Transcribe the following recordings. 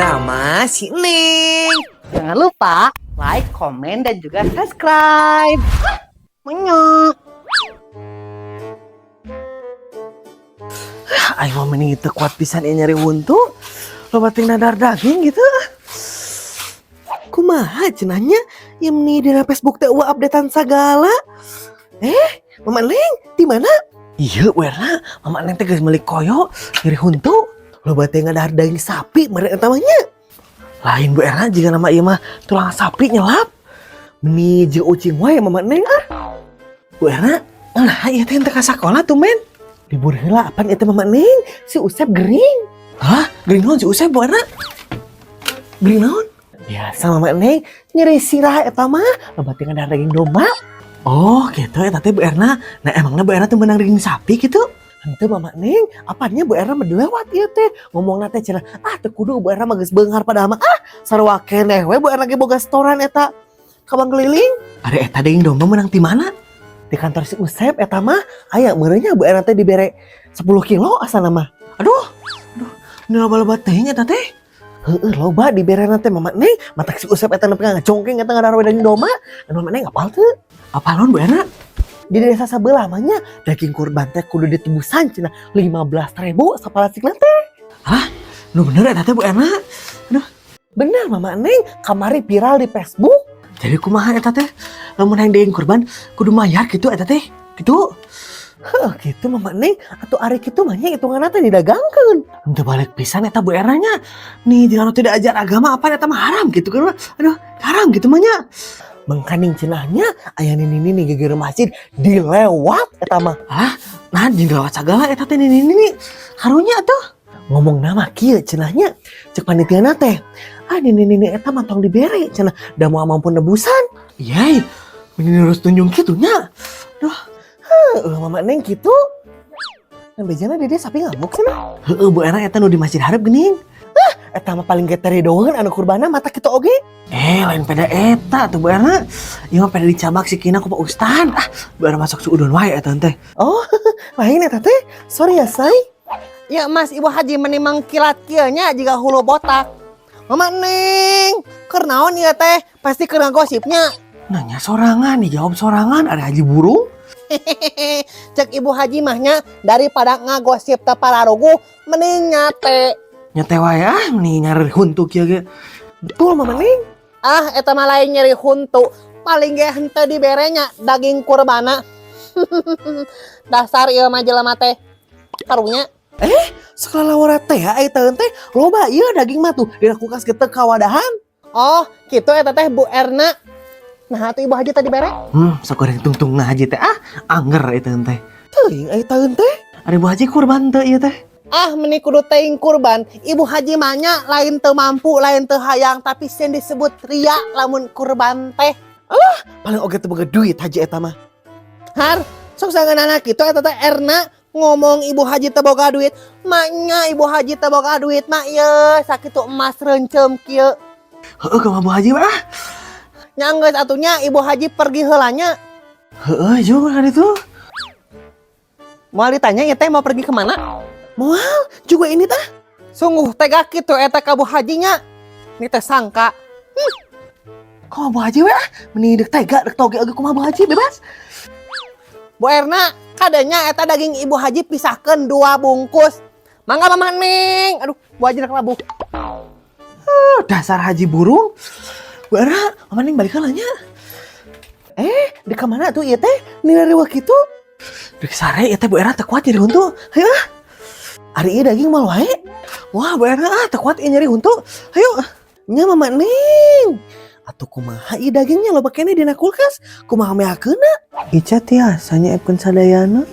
Drama si Neng. Jangan lupa like, komen, dan juga subscribe. Menyok. Aing mah mending teu kuat pisan ieu nyeri huntu. Loba ting nadar daging gitu. Kumaha cenah nya ieu meni dina Facebook teh eueuh updatean sagala. Mama Neng di mana? Iya, werna Mama Neng teh geus meuli koyo nyeri huntu. Loba teh ngadahar daging sapi meureun eta mah nya. Lain Bu Erna jiga nama ieu mah tulang sapi nyelap. Meni jeung ucing wae Mama Neng ah. Bu Erna, nah ieu teh teu ka sakola tumben. Libur heula apan ieu teh Mama Neng? Si Usep gering. Hah? Gering naon si Usep, Bu Erna? Gering naon? Biasa Mama Neng, nyeri sirah eta mah, loba teh ngadahar daging domba. Oh, gitu eta teh Bu Erna. Nah, emangna Bu Erna teh meunang daging sapi gitu? Henteu Mama Neng, apannya Bu Erna mah dilewat ieu teh. Ngomongna teh cenah, ah teu kudu Bu Erna mah geus beunghar padahal mah ah sarua keneh we Bu Erna ge boga setoran eta. Ka Bang keliling. Ari eta daging domba meunang ti mana? Di kantor si Usep eta mah aya meureunnya Bu Erna teh dibere 10 kilo asana mah. Aduh, aduh, ini loba-loba teuing eta teh. Heeh, loba diberena teh Mama Neng, matak si Usep eta nepi ka ngacongkeng eta ngadahar we daging domba. Anu Mama Neng apal teu? Apal naon, Bu Erna? Di desa sebelah mah nya daging kurban teh kudu ditebusan cenah 15.000 sapalastikna teh. Hah? Nu bener eta teh, Bu Erna? Aduh, bener Mama Neng, kamari viral di Facebook. Jadi kumaha eta teh? Lamun hayang daging kurban kudu mayar gitu eta teh? Gitu? Heuh, gitu Mama Neng, atuh ari kitu mah nya hitunganna teh didagangkeun. Henteu balik pisan eta Bu Erna nya. Nih jangan tidak ajar agama apa eta mah haram gitu kan. Aduh, haram gitu mah nya. Mengkaning cenahnya aya nini nini geger masjid dilewat eta mah. Alah, nah dilewat sagala eta teh nini nini. Karunya tuh. Ngomong nama kieu cenahnya cek panitiana teh. Ah nini nini eta mah tong dibere cenah da moal mampu nebusan. Yai, meni harus tunjung kitu nya. Duh, heuh Mama Neng kitu. Nah bejana di dia sapi ngamuk cenah. Heueuh Bu Erna eta nu di masjid hareup geuning. Ah, eta mah paling getere doang anu kurbana mata kitu oge. Lain pada eta tuh Bu Erna. Ieu mah pada dicabak sikina ku Pak Ustad. Ah, Bu Erna masuk suudon wae eta teh. Oh, lain eta teh. Sorry ya, say. Ya Mas, Ibu Haji menimang kilat kieu nya jiga hulu botak. Mama Neng, keur naon ieu teh? Pasti keur ngagosipnya. Nanya sorangan, dijawab sorangan, ada haji burung. Cek Ibu Haji mahnya daripada ngagosip teu pararuguh mending nyate. Nyate wae ah, mending nyari huntu kieu ge. Betul Mama Neng. Ah, eta mah lain nyeri huntu. Paling ge henteu diberenya daging kurbana. Dasar ieu mah jelema teh. Karunya. Sekolah lawara teh aya taeun teh loba ieu daging mah tuh dina kulkas ge teu kawadahan. Oh, gitu eta teh Bu Erna. Nah, atuh Ibu Haji tadi bere. Sok goreng tungtung nah haji teh ah, angger eta teh. Teuing aya taeun teh. Ari Bu Haji kurban teu ieu teh? Ah, meni kudu teuing kurban. Ibu Haji mah nya lain teu mampu, lain teu hayang, tapi sieun disebut ria lamun kurban teh. Paling oge teu boga duit haji eta mah. Har, sok sangeunana kitu eta teh Erna ngomong Ibu Haji teu boga duit. Maknya Ibu Haji teu boga duit mak ye sakitu emas rencem kieu. Heueuh kumaha Bu Haji mah? Nya geus atunya Ibu Haji pergi heula nya. Heueuh jeung kan itu. Moal ditanya ya teh mau pergi kemana? Moal juga ini tah. Sungguh tega kitu eta ka Bu Hajinya. Ini teh sangka. Kumaha Bu Haji we ah? Meni deuk tega deuk toge oge kumaha Bu Haji bebas. Bu Erna, kadanya eta daging Ibu Haji pisahkeun 2 bungkus. Mangga Mama Neng. Aduh, Bu Haji rek labuh. Dasar haji burung. Bu Erna, Mama Neng balik heula nya. Di mana tuh ieu teh? Nilai riweuh kitu? Dek sare ieu teh Bu Erna teu kuat nyeri huntu. Hayu ah. Ari ieu daging moal wae. Wah, Bu Erna ah teu kuat ieu nyeri huntu. Hayu. Nya Mama Neng. Atuh kumaha ieu dagingnya loba keneh dina kulkas? Kumaha meakeunna? Ica tiasa nyeepkeun sadayana.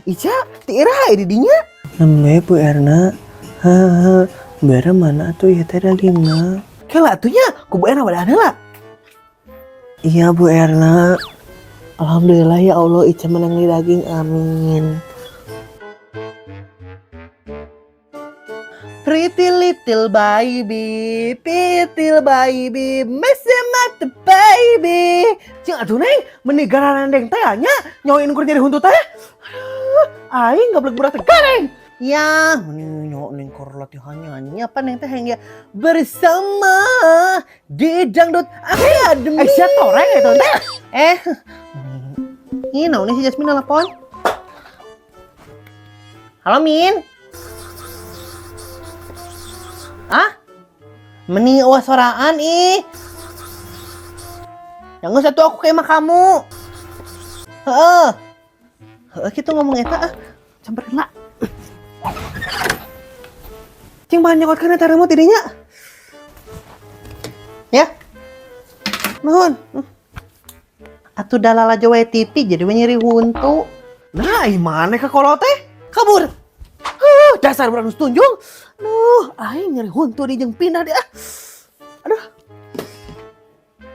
Ica, ti iraha di dinya? Nembe Bu Erna. Haha, Bu Erna mana atuh ieu teh dagingna? Kela atuh nya, ku Bu Erna wadahan heula. Iya Bu Erna. Alhamdulillah ya Allah Ica menang di daging, amin. Pretty little baby, pretty baby, mess the baby. Cing atuh Neng, meni garanandeng teh nya nyoin ukur nyeri huntu teh. Aduh, aing gablek budak teh gareng. Ya, nyok neng keur latihan nyanyi apa neng teh yang bersama di Dangdut Academy. Eh, sia toreng eta teh. Eh, ini naon si Jasmine nelpon. Halo, Min. Ah? Meni euweuh soraan ih. Yang satu aku kayak kamu. Heeh. Heeh kitu ngomong eta ah. Samperin lah. Cing bahan nyokotkeun eta remote dinya. Ya. Nuhun. Atuh da lalajo we TV jadi we nyeri huntu. Nah, ih maneh ka kolot teh? Kabur. Huh, dasar budak nu tunjung. Duh, aing nyeri huntu di jeung pindah dia. Aduh.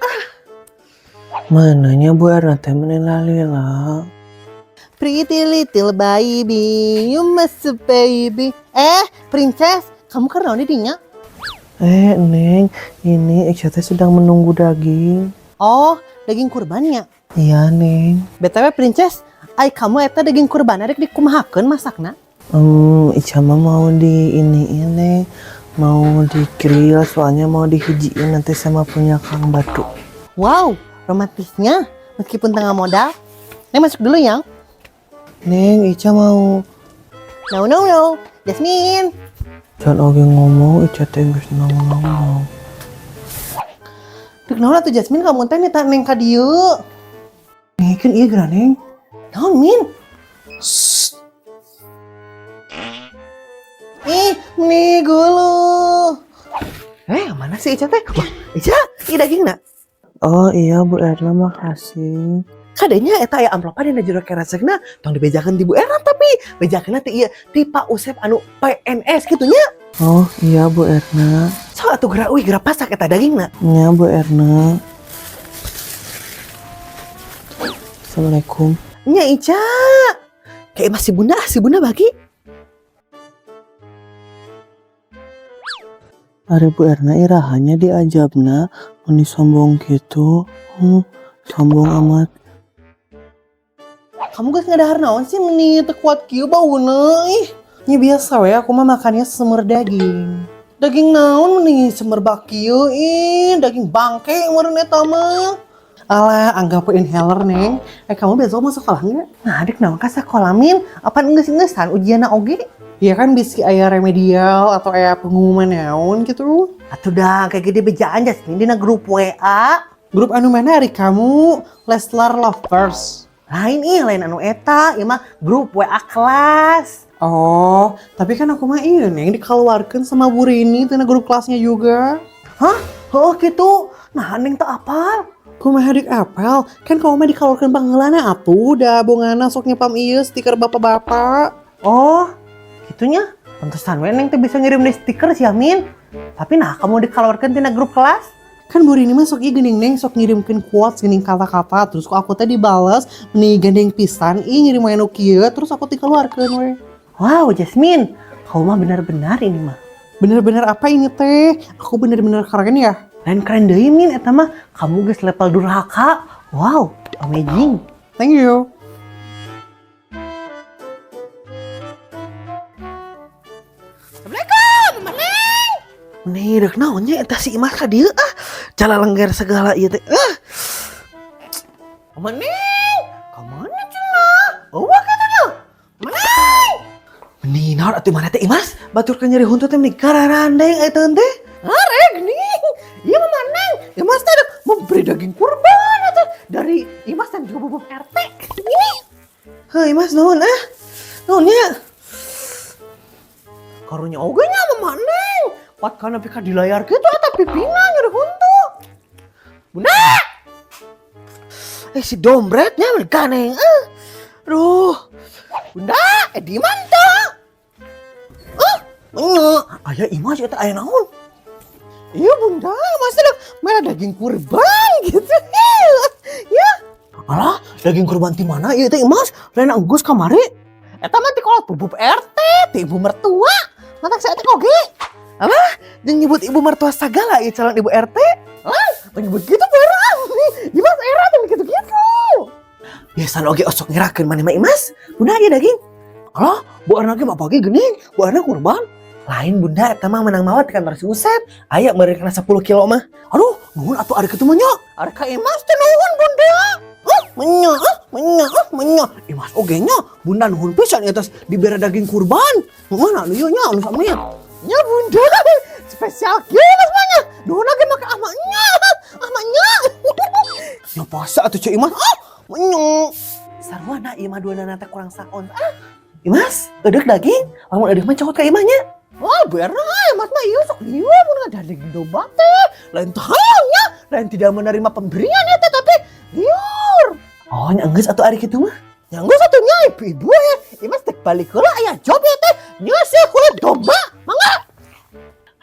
Ah. Mananya Bu Erna teh meni lalila. Pretty little baby, you must baby. Eh, princess, kamu kan naon di dinya? Eh, Neng, ini Ica teh sedang menunggu daging. Oh, daging kurbannya. Iya, Neng. BTW princess, ai kamu eta daging kurban arek dikumahakeun masakna? Ica mah mau di ini, Neng. Mau di grill, soalnya mau dihijiin nanti sama punya Kang Batu. Wow, romantisnya. Meskipun tengah modal. Neng masuk dulu ya. Neng, Ica mau. No, no, no. Jasmine. Jangan oge ngomong, Ica teh geus ngomong. Dek naon atuh Jasmine kamu teh nita neng ka dieu? Nih kan ieu geura, Neng. Naon, Min? Ih, meni gulu. Eh, mana sih Ica teh? Wah, Ica, ieu dagingna. Oh iya, Bu Erna, makasih. Kadenya eta aya amplopan dina jero keresekna, tong dibejakeun ti Bu Erna tapi bejakeunna ti ieu ti Pak Usep anu PNS kitu nya. Oh iya, Bu Erna. So atuh geura uih geura pasak eta dagingna. Ya, Bu Erna. Assalamualaikum. Nya Ica. Kayak masih Bunda, si Bunda bagi. Ari Bu Erna irahanya diajabna meni sombong gitu. Sombong amat. Kamu geus ngadahar naon sih meni teu kuat kieu bauna ih. Nya biasa we aku mah makannya semur daging. Daging naon meni semerbak kieu ih, daging bangke meureun eta mah. Alah, anggap we inhaler, Neng. Eh, kamu besok mau sekolah enggak? Nah, adik naon ka sekolah, Min? Apan geus-geusan ujianna oge? Ya kan bisi aya remedial atau aya pengumuman naon gitu. Atuh dah kayak gede bejaan Jasmine dina grup WA. Grup anu mana ari kamu? Leslar Lovers. Lain ih, lain anu eta, ieu mah grup WA kelas. Oh, tapi kan aku mah iya Neng dikeluarkan sama Bu Rini tina grup kelasnya juga. Hah? Oh gitu. Nah, Neng teu apal. Kumaha dik apal? Kan kamu mah dikeluarkan panggilannya atuh da bongana sok nyepam ieu stiker bapak-bapak. Oh, gitunya. Pantesan we Neng teh bisa ngirim deh stiker sih Amin. Tapi nah kamu dikeluarkan tina grup kelas? Kan Bu Rini mah sok ieu geuning Neng sok ngirimkeun quotes geuning kata-kata terus kok aku teh dibales meni gandeng pisan ih ngirim anu kieu terus aku dikeluarkeun we. Wow, Jasmine, kamu mah benar-benar ini mah. Bener-bener apa ini teh? Aku bener-bener keren ya? Lain keren deui Min eta mah kamu geus level durhaka. Wow, amazing. Thank you. Assalamualaikum, Neng. Nih, rek naon nya eta si Imas ka dieu ah. Jalalengger segala ieu teh. Ah. Mama Neng, ka mana cenah? Euweuh kitu nya. Neng. Meni naon atuh mana teh Imas? Batur keur nyeri huntu teh meni gararandeng eta teh. Arek nih, iya Mama Neng, Imas teh memberi daging kurban atau dari Imas dan juga Bubuk RT. Ini. Heuh Imas nuhun ah. Nuhun nya. Karunya oge nya Mama Neng. Pat kana pika di layar kitu eta pipina nyeri huntu. Bunda. Eh si dombretnya meni ganeng ah. Aduh. Bunda, eh di mana tah? Ah, nya, aya Imas eta aya naon? Iya Bunda, masa dong mana daging kurban gitu. Ya, Alah, daging kurban ti mana ieu teh Imas? Lain enggeus kamari. Eta mah ti kolot Bubub RT, ti ibu mertua. Matak saya teh oge. Alah, jeung nyebut ibu mertua sagala ieu calon ibu RT. Lah, nyebut gitu barang. Imas era tuh gitu-gitu. Biasana oge osok ngerakeun maneh mah Imas. Bunda ieu daging. Alah, Bu Erna ge bagi geuning, Bu Erna kurban. Lain, Bunda, eta mah menang mawa di kantor si Usep. Aya meureun kana 10 kilo mah. Aduh, nuhun atuh ari kitu mah nya. Ari ka Imas teh nuhun, Bunda. Ah, menya, ah, menya, ah, menya. Imas oge nya, Bunda nuhun pisan ieu tos dibere daging kurban. Mana anu ieu nya anu sama? Nya, Bunda, spesial kieu Mas mah nya. Nuhun ge make amaknya. Amaknya. Ya puasa atuh Ceu Imas. Ah, menya. Sarua ieu mah duanana teh kurang saons. Ah, Imas, eudeuk daging? Lamun eudeuk mah cokot ka imah nya. Wah, bener Mas mah ieu sok ieu mun daging domba teh. Lain teh hayang nya, lain tidak menerima pemberian ya teh, tapi liur. Oh, nya enggeus atuh ari kitu mah. Yang gue satunya ibu-ibu ya, Imas tek balik heula aya job ya teh. Nyeuseuh kulit domba, mangga.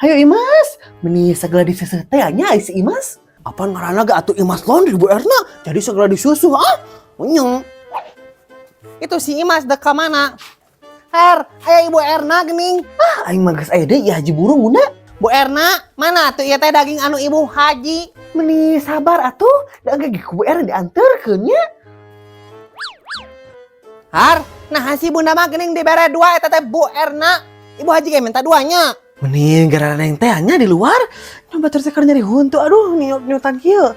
Hayo Imas, meni segala diseuseuh teh nya si Imas. Apaan ngaranna ge atuh Imas Laundry, Bu Erna. Jadi segera disusuh ah. Menyeng. Itu si Imas dek ka mana? Her, aya Ibu Erna gening. Ah, aing mah geus aya deui ya haji burung, Bunda. Bu Erna, mana tuh ieu teh daging anu Ibu Haji? Meni sabar atuh, da engke ku Bu Erna dianterkeun nya. Har, nah si Bunda mah gening dibere dua eta teh Bu Erna. Ibu Haji ge minta duanya. Meni gara neng teh nya di luar nyoba terus keur nyeri huntu, aduh, niot-niotan kieu.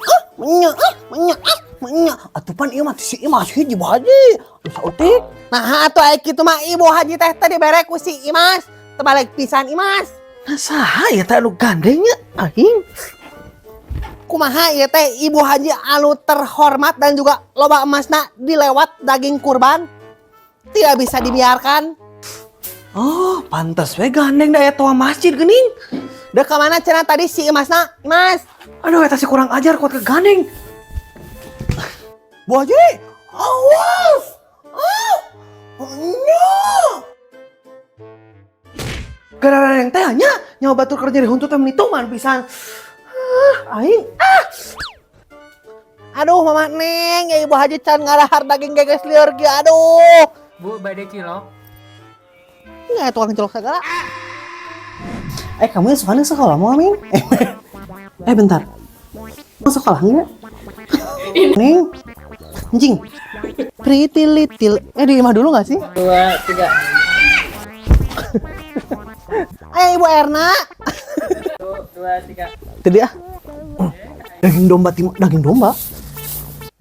Ah, menya, ah, menya, ah, menya. Atuh pan ieu mah si Imas hiji, Bu Haji. Atuh saeutik. Nah, atuh aya kitu mah Ibu Haji teh tadi bere ku si Imas. Terbalik pisan Imas. Nah, saha ya teh anu gandengnya aing? Kumaha ieu teh Ibu Haji anu terhormat dan juga loba emasna dilewat daging kurban? Tidak bisa dibiarkan. Oh, pantas we gandeng da aya toa masjid geuning. Dek ka mana cenah tadi si Imasna? Imas. Aduh, eta si kurang ajar kuat ke gandeng. Bu Haji, awas. Ah, nya. Gara-gara yang teh nya nyawa batur keur nyeri huntu teh meni tuman pisan. Ah, aing ah. Aduh, Mama Neng, ya Ibu Haji can ngadahar daging geges lieur ge, aduh. Bu, bade cilok. Nggak tukang cilok segala. Eh, kamu yang suka sekolah mau, Ming? Eh, bentar. Mau sekolah enggak? Neng. Anjing. Pretty little. Eh, di imah dulu gak sih? Dua, tiga. Ayo Ibu Erna. Satu, dua, tiga. Tadi ah. Daging domba tim daging domba.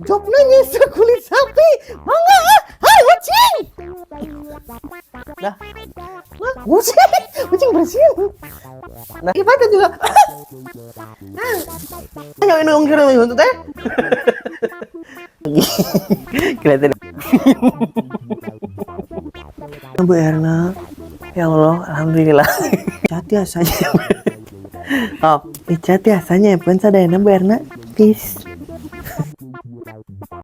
Job nanya kulit sapi. Mangga ah. Hai ucing. Dah. Nah, ucing. Ucing bersih. Nah. Ibadah juga. Nah, nyawain dong kira untuk teh. Kelihatan. Bu Erna, ya Allah, alhamdulillah. Ica tiasanya. Oh, Ica tiasanya pun sadayana, Bu Erna. Peace.